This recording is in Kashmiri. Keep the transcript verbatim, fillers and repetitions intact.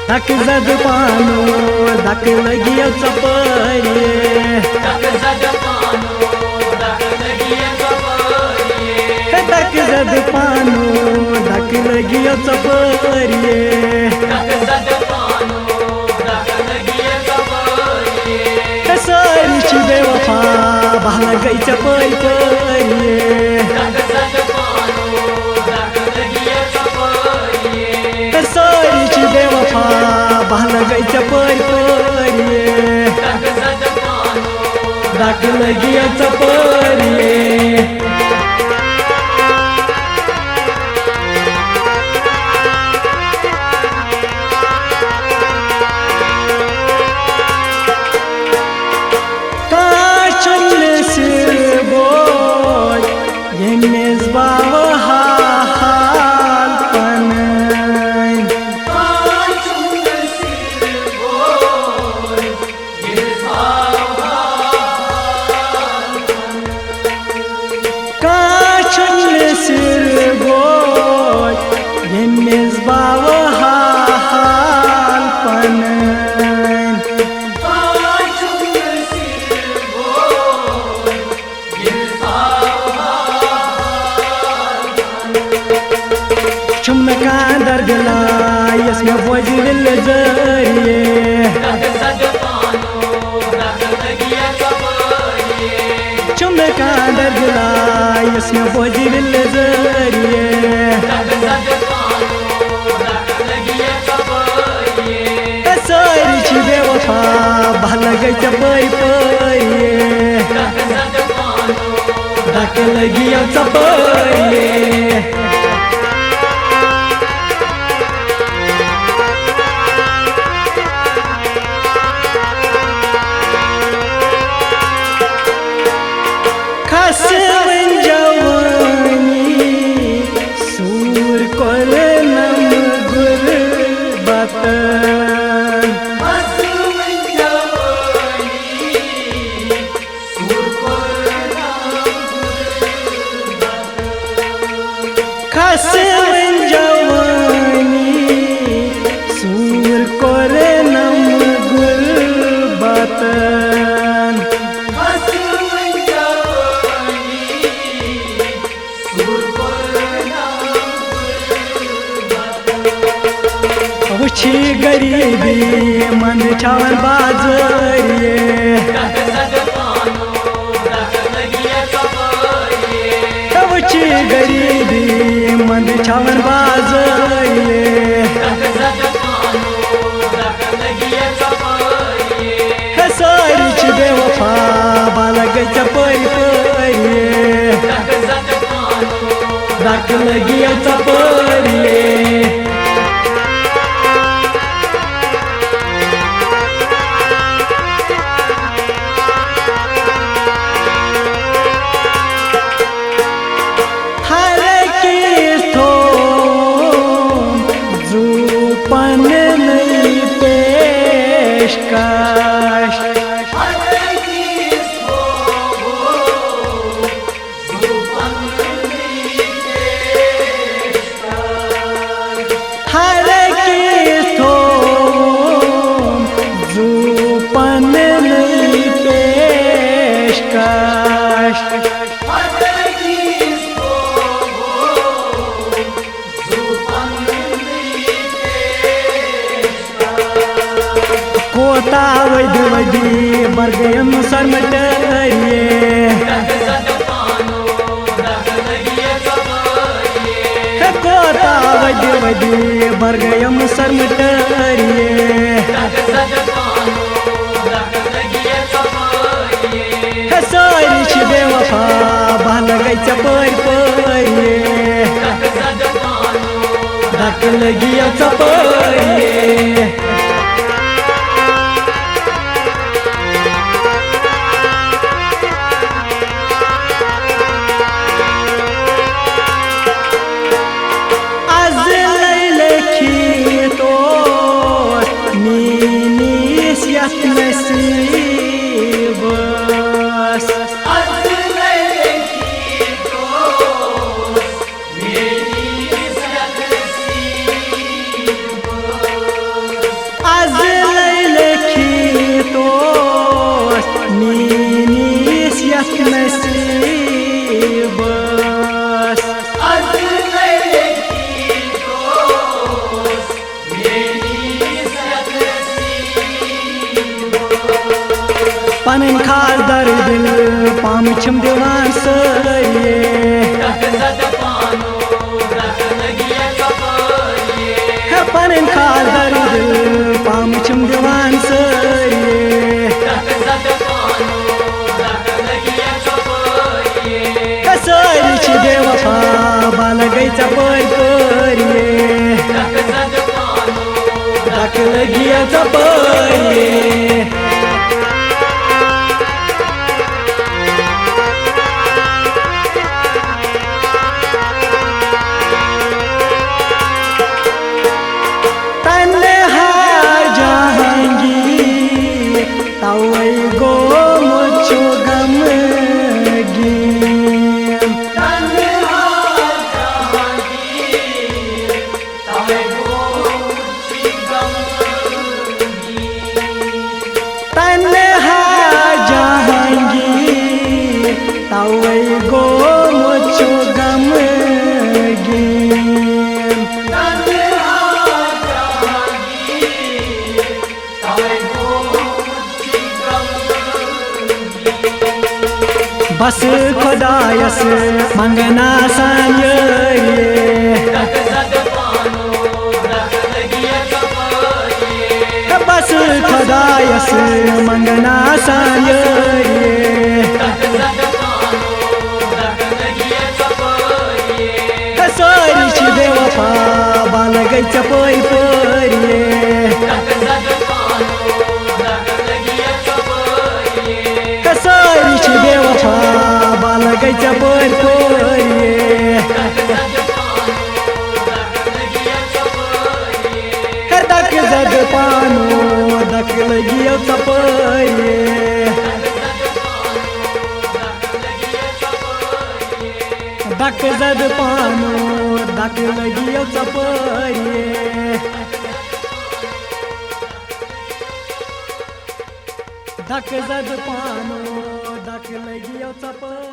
دکہٕ زدٕ پانو، دکہٕ لگیو ژۄپٲرۍ۔ دکہٕ زدٕ پانو، دکہٕ لگیو ژۄپٲرۍ۔ ہے دکہٕ زدٕ پانو، دکہٕ لگیو ژۄپٲرۍ۔ دکہٕ زدٕ پانو، دکہٕ لگیو ژۄپٲرۍ۔ ہے سٲری چھِ بے وفا، بہٕ لگے ژےٚ پٲرۍ پٲرۍ۔ دکہٕ زدٕ پانو، دکہٕ لگیو ژۄپٲرۍ۔ سٲری چھِ بے وفا، بہٕ لگے ژےٚ پٲرۍ پٲرۍ۔ دکہٕ لگیو ژۄپٲرۍ۔ کانٛہہ چھُنہٕ سِر بوے، ییٚمِس باوٕ حال پنٕنۍ۔ کانٛہہ چھُنہٕ سِر بوے، ییٚمِس باوٕ حال پنٕنۍ۔ چھُم نہٕ کانٛہہ دردِ لایَس مےٚ بوزِ وِلہِ ذٔریعے۔ چھُم نہٕ کانٛہہ دردِ لایَس مےٚ بوزِ وِلہِ ذٔریعے۔ سٲری چھِ بے وفا، بہٕ لگے ژےٚ پٲرۍ پٲرۍ۔ دکہٕ لگیو ژۄپٲرۍ۔ کھس وۄنۍ جوٲنی، سوٗر کوٚرنم غُربتن۔ کھس وۄنۍ جوٲنی، سوٗر کوٚرنم غُربتن۔ وٕچھی غریٖبی منٛد چھاوَن بازٲریے۔ وٕچھی غریٖبی منٛد چھاوَن بازٲریے۔ ہے سٲری چھِ بے وفا، بہٕ لگے ژےٚ پٲرۍ پٲرۍ۔ دکہٕ لگیو ژۄپٲرۍ۔ ہر أکِس تھوٚو زُو پننُے پیشکش۔ ہر أکِس تھوٚو زُو پننُے پیشکش۔ کوتاہ ودِ ودِ برگیم سرمٹریے۔ ہے کوتاہ ودِ ودِ برگیم سرمٹریے۔ ہے سٲری چھِ بے وفا، بہٕ لگے ژےٚ پٲرۍ پٲرۍ۔ دکہٕ لگیو ژۄپٲرۍ۔ از لیکھِتھ اوس میٛٲنِس یَتھ نصیٖبس۔ پنٕنۍ خاص درد دِل پامہٕ چھِم دِوان سٲری۔ ہے پنٕنۍ خاص درد دِل پامہٕ چھِم دِوان سٲری۔ ہے سٲری چھِ بے وفا، بلہٕ گٔے ژپٲرۍ پٲری۔ دکہٕ لٔگی ژپٲرۍ۔ تنہا جہانگیر، توے گوٚمُت چھُ غمگیٖن۔ تنہا جہانگیر، توے گوٚمُت چھُ غمگیٖن۔ بس خدایس منگن آسان یٲری۔ بس خدایس منگن آسان یٲری۔ سٲری چھِ بے وفا، بلہٕ گٔے ژپٲرۍ پٲری۔ سٲری چھِ بے وفا، بلہٕ گٔے ژپٲرۍ پٲری۔ ہے دکہٕ زد پانو، دکہٕ لٔگیو ژپٲرۍ۔ دکہٕ زد پانو، دکہٕ لٔگیو ژپٲرۍ۔ دکہٕ زد پانو، دکہٕ لٔگیو ژپٲرۍ۔